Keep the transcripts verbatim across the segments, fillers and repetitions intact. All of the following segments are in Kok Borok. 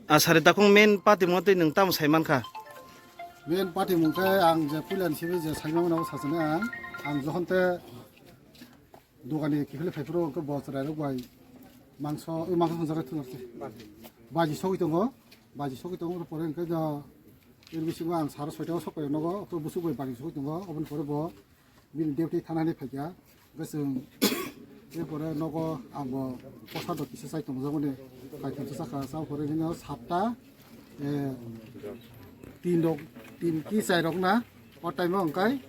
Ah, sari takhung main patimung twi nwng tamo sai mankha? Main patimung khe ang je puila ni simi je sai mano sachani ang, ang jokhon te dogani kiphilwi phaiphuru hwnkhe bo chwrairok bai mangso, o mangso hwnjak thungrwkse. Baji sogwi tongo, baji sogwi tongo, pore hwnkhe do, er bisingo ang saro soita o sok pai nogo, hwnkhe busuk bai baji sogwi tongo, oboni pore bo bini duty thanani phaikha, hwnkhe chwng, er pore nogo ang bo posa do kisa chai tongjakmani, phaitham se chakha, cha pore hwnkhe satta, eh, tin rok, tin ki chai rok na, o time o hwnkhe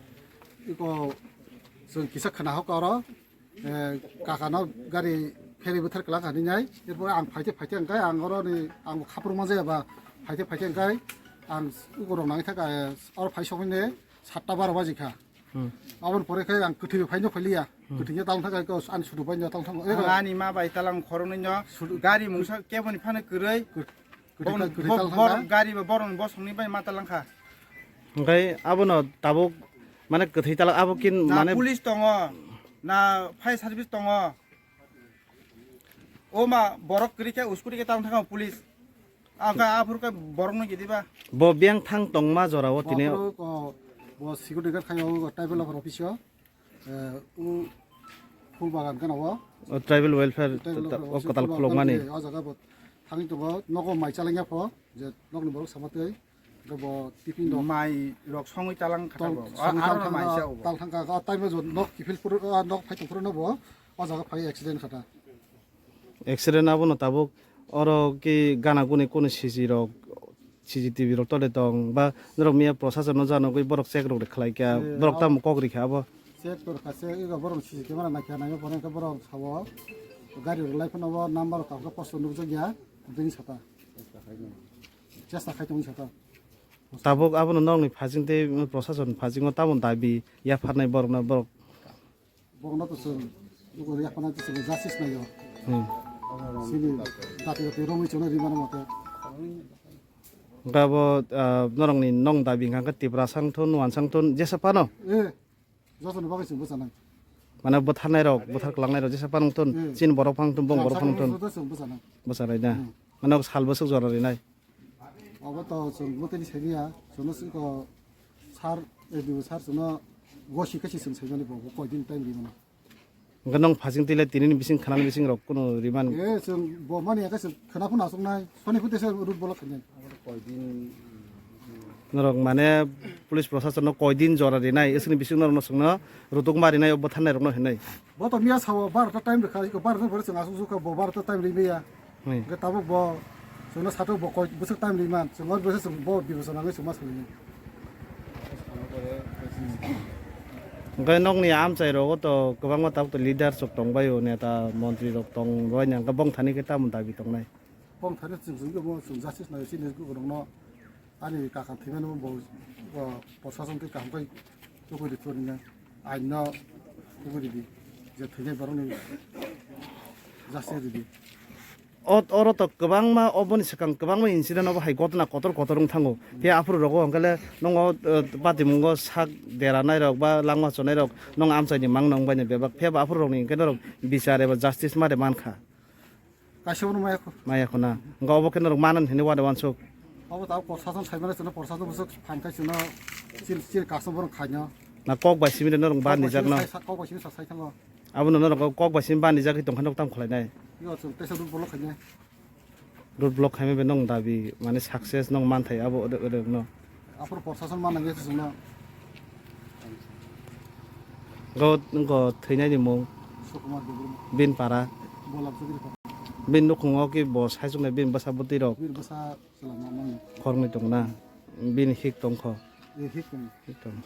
iko chwng kisa khna hokha oro, eh, kaka no gari pheri bwthar kwlak hinwi nai. Erpore ang phaite phaite hwnkhe ang oro ni ang bo khaprwma jaya ba phaite phaite hwnkhe ang ukorok nangwi thangkha, eh, oro phai sokmani satta baro baji kha. Hmm. Aboni pore khe ang kwthwi phai no phailiya. Hmm. Kwthwi no tang thangkha ani sudu bai no tang thangkha. Ang ani ma bai talang khoroknwi no sudu gari mungsa keboni phano kwrwi. Kwrwi Bon-, tal-, kwrwi bo-, tal borok thangkha. Gari ba borok ni bosong ni bai ma talang kha. Hwnkhe abono tabuk mane kwthwi talak abo kin na mane police tongo, na fire service tongo. O ma borok kwrwi khe uskuti khe tang thangkha police. Ang kha aphuru khe borok no gidi ba. Bo biyang thang tongma jorao tini. Bo aphuru ko, bo security guard khayo tribal office o. Eh, u phul bagan gana o. O tribal welfare Tribal ta-, welfare o office katal phul bagan khulokmani. Gana o jaga bo thangwi tongo, nogo mai chalangya pho, je nokni borok sama twi, hwnkhe bo tiffin rok Mai rok songwi talang kha tong, bo. Songwi A-, aro talang mai kha, sa o bo. Talang kha, o time o nok kiphil phuru, o nok phai tong phuru no bo, o jaga phai accident kha ta. Accident abono tabuk oro ki gana guni kunu C C rok, C C T V rok tole tong ba norok miya prosason no janogwi borok check rok khlai kha, eh, borok tamo kok rikha abo. Check rok kha se ego borok C C camera naikha, naima pore khe borok sao gari rok lai phano bo number rok kha post o nukjak ya, bini sata chesta khai tong sata. Tabuk abono nokni phajing tei prosason phazingo tamo dabi yapharnai borokno borok. Bokno to chwng luku yaphana to chwng justice naio. Hmm. Sini dati dati romwi chwngno rimani mote. Hwnkhe abo, ah, norokni nong dabi hwnkha khe Tiprasa wngthun, Wansa wngthun, jesa phano? Eh, jotono bagwi chwng bwchanai. Mane bwtharnai rok, bwthar kwlangnai rok jesa phano wngthun, eh, chini borok phano wngthun, bong borok phano wngthun. Chwng bwchanai. Bwchanai da. Hmm. Mane sal bwswk jora rinai. Obo to chwng bwtwi ni saimanya, chwngno chwngko sir, A D O sir chwngno gosi khe se chwng saimani bo, bo koi din time rimano. Hwnkhe nwng phasing twi le tini ni bising khwnani bising rok kunu rimani? Eh, chwng bo mani ya khe chwng khwna phano achuknai, soni phute se road block khainai. Norok mane police prosason no koi din jora rinai, isini bising norok no chwngno rutuk ma rinai, o bwtharnai rok no hinwi. Bo to miya sao barota time rwkha, iko barota pore chwng asuk sukha, bo barota time rimaya. Hmm. Hwnkhe tabuk bo chwngno satok bo koi bwswk time rimani, chwng oro bwswk chwng bo bibechona wngwi chwng ma swlaiwi. Hwnkhe nokni amchai rogo to kwbangma tabuk to leaders rok tongbaio, neta montri rok tongbaini, hwnkhe bongthani khe tamo dabi tongnai? Bongthani chwng chwng bo chwng justice nai chini rokno. Ani kaka thwimani bo, bo prosason tei kaham khe tubui rwdi thwrwngya. Ain no tubui rwdi. Je thwinai borokni justice rwdi. O, oro to kwbangma oboni swkang kwbangma incident obo hai gotna kotor kotor wng thango. Phiya aphuru rogo hwnkhe le nongo, eh, patimungo sak deranai rok ba langma chonai rok nong amchaini mang nong baini bebak. Phiya bo aphuru rokni hwnkhe norok bichar eba justice ma de mankha. Kaisa bono maya kho. Maya kho na. Hwnkhe obo khe norok manan hinwi wade wansuk. Obo tabuk prosason saimano chwngno prosason bwswk phan khai chwngno chil, chil kaso borok khaino. Na kok bai simi de norok ban nijak no. Kok bai simi sai, kok bai simi sa sai thango. Abono norok kok bai simi ban nijak tongkha nok tam khwlainai. Yo chwng tesa road block khainai. Road block khaima be nong dabi mane success nong manthai abo ode, ode no. Aphuru prosason ma nangya se chwngno. Go, go thwinai ni mung. Sukumar Debbarma. Bin para. Bolab Chudri para. Bin nukhungo ki bo saichuknai bin bwsa bwtwi rok. Bin bwsa chwla ma mani. Khoroknwi tong na. Bin hik tong kho. Eh, hik tong. Hik tong.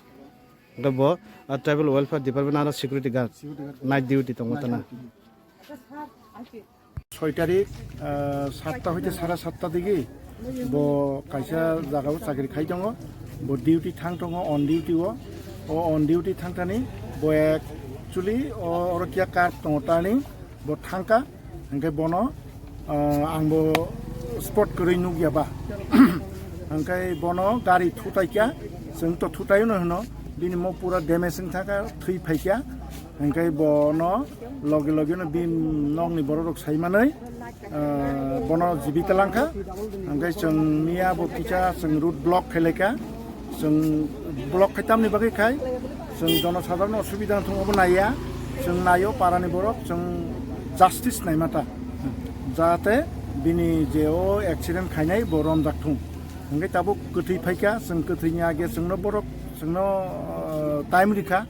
Hwnkhe bo, ah, tribal welfare department aro security guard. Security guard. Night duty tongo tana. Night duty. Soi tarik, ah, satta hoite sare satta digi bo kaisa jagao chakri khai tongo, bo duty thang tongo, on duty o, o on duty thang thani bo actually o oro kiya card tongo tani bo thangka, hwnkhe bono, ah, ang bo spot kwrwi nukya ba, hwnkhe bono gari thutai kya, chwng to thutai no hwno, bini mo pura damage wng thangka, thwi phai kya. Hingke bono loge loge no bini nokni borok rok sai manoi, ah, bono jibita langkha. Hingke chwng miya bo kisa chwng road block khailai kha. Chwng block khai tamni bagwi khai, chwng jono sadharno osubida thung obo naiya. Chwng naio parani borok, chwng justice naimata. Jate bini je o accident khainai bo romjak thung. Hingke tabuk kwthwi phaikha, chwng kwthwini age chwngno borok, chwngno, ah, time rikha.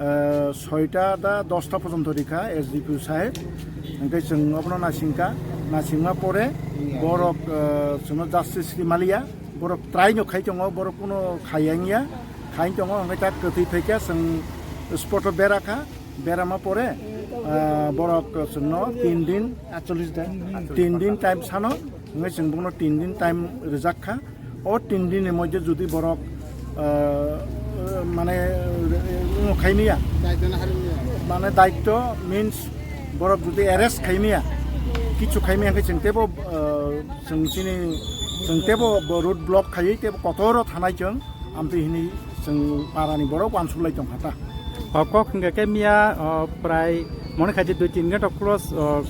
Ah, soita da dosta porjonto rikha S D P O saheb. Hingke chwng obono nasingkha, nasingma pore borok, ah, chwngno justice ri maliya. Borok try no khai tongo, borok kuno khai yangya, khai tongo, hingke ta kwthwi phaikha, chwng spot o berakha, berama pore, ah, borok chwngno tin din, atchollish da, tin din time sano, hingke chwng bono tin din time rijak kha. O tin din ni moddhe jodi borok, ah, mane, uh, khaimiya, mane daitto means borok jodi arrest khaimiya, kichu khaimiya hingke chwng tebo, ah, chwng chini, chwng tebo bo road block khaiwi tebo kotoro thanai chwng, amtwi hini chwng parani borok uansuk lai tongkha ta. O kok hingke ke miya, o, prai mone khaidi dui tin ghonta cross, o,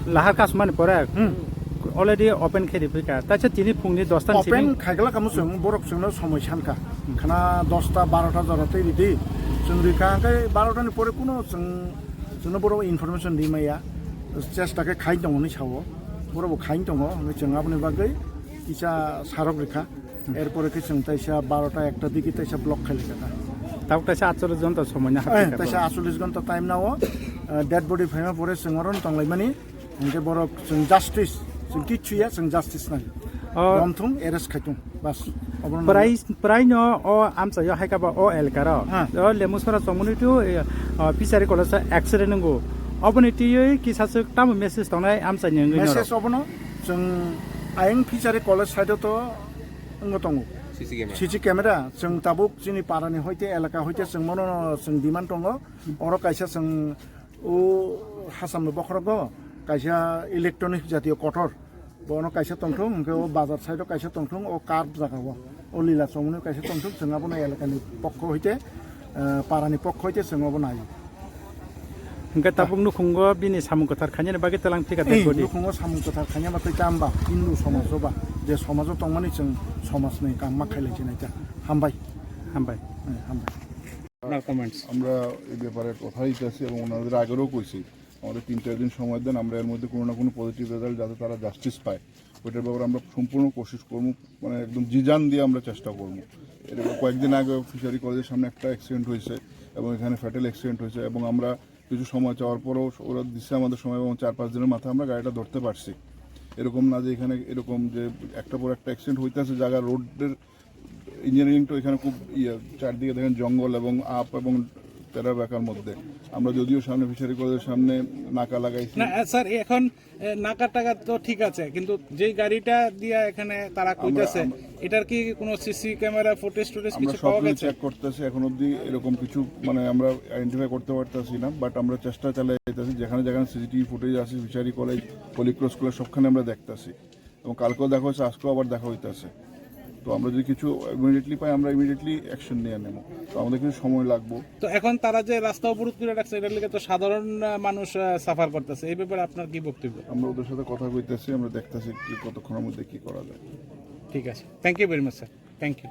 lahar kasumani pore, hmm, already open khe riphaikha. Taisa tini phungni dosta ni simi open khaigla kamo chwng borok chwngno somoi sankha. Khana dosta barota jora tei ridi. Chwng rikha hingke barota ni pore kuno chwng, chwngno borok information rimaya. Chesta khe khai tongo hinwi sao. Borok bo khai tongo, hingke chwng aboni bagwi kisa sarok rikha. Erpore khe chwng taisa barota ekta digi taisa block khailai kha. Tabuk taisa atchollish ghonta somoi na Eh, hapkha taisa borok. Atchollish ghonta time nao, eh, dead body phaima pore chwng oro tonglaimani, hingke borok chwng justice, chwng kichu ya, chwng justice nai. Oh. Romthung, arrest khaitung, bas. Obono prai, prai no o amchaio hai kha ba o elkaro. Ha. O Lemusora chongmani tu, eh, o Fishery College accident nungo. Oboni tiyoi kisa swk tamo message tongnai amchaini wngwi norok? Message obono, chwng ayang Fishery College side o to wngwi tongo. C C camera. C C camera, chwng tabuk chini parani hoite, elaka hoite chwng mono chwng demand tongo. Oro kaisa chwng o Hasamni bokhorogo kaisa electronic jatiyo kotor. Bono kaisa tongthung, hingke o bazar side o kaisa tongthung, o curb jaga o. O lila chongmani kaisa tongthung, chwng abono elakani pokho hoite, eh, parani pokho hoite chwng obo naio. Hingke tabuk nukhungo bini samung kwthar khainani bagwi telang phika Eh, tei godi. Nukhungo samung kwthar khainama tei chamba Hindu somajo ba, je somajo tongmani chwng somajni kamma khailai chinai ta. Hambai. Hambai. Eh, hambai. আপনার কমেন্টস। আমরা এই ব্যাপারে কথা দিতেছি এবং ওনাদের আগেরও কইছি, আমাদের তিন চার দিন সময় দেন, আমরা এর মধ্যে কোনো না কোনো পজিটিভ রেজাল্ট যাতে তারা জাস্টিস পায়, ওইটার ব্যাপারে আমরা সম্পূর্ণ কোশিশ করবো, মানে একদম জি জান দিয়ে আমরা চেষ্টা করবো। এর কয়েকদিন আগে ফিশারি কলেজের সামনে একটা অ্যাক্সিডেন্ট হয়েছে এবং এখানে ফ্যাটাল অ্যাক্সিডেন্ট হয়েছে এবং আমরা কিছু সময় চাওয়ার পরেও ওরা দিচ্ছে আমাদের সময় এবং চার পাঁচ দিনের মাথায় আমরা গাড়িটা ধরতে পারছি। এরকম না যে এখানে এরকম যে একটা পর একটা অ্যাক্সিডেন্ট হইতেছে, জায়গা রোডের ইঞ্জিনিয়ারিং তো এখানে খুব ইয়ে, চারদিকে দেখেন জঙ্গল এবং আপ এবং তেরা বেকার মধ্যে। আমরা যদিও সামনে ফিশারি কলেজের সামনে নাকা লাগাইছি। না, আহ, স্যার, এখন, এ, নাকা টাকা তো ঠিক আছে, কিন্তু যেই গাড়িটা দিয়া এখানে তারা আমরা, কইতাছে, আমরা এটার কি কোনো সিসি ক্যামেরা ফুটেজ টুটেজ আমরা কিছু পাওয়া সবগুলো গেছে? চেক করতেছি, এখন অবধি এরকম কিছু মানে আমরা আইডেন্টিফাই করতে পারতেছি না, বাট আমরা চেষ্টা চালিয়ে যাইতেছি। যেখানে যেখানে সিসিটিভি ফুটেজ আছে, ফিশারি কলেজ, হলিক্রস কলেজ, সবখানে আমরা দেখতেছি। এবং কালকেও দেখা হয়েছে, আজকেও আবার দেখা হইতেছে। তো আমরা যদি কিছু ইমিডিয়েটলি পাই, আমরা ইমিডিয়েটলি অ্যাকশন নিয়ে নেব। তো আমাদের কিছু সময় লাগবো। তো এখন তারা যে রাস্তা অবরোধ করে রাখছে, এটার লিগে তো সাধারণ, আহ, মানুষ, আহ, সাফার করতেছে, এই ব্যাপারে আপনার কি বক্তব্য? আমরা ওদের সাথে কথা কইতেছি, আমরা দেখতেছি কি কতক্ষণের মধ্যে কি করা যায়। ঠিক আছে, thank you very much sir, thank you.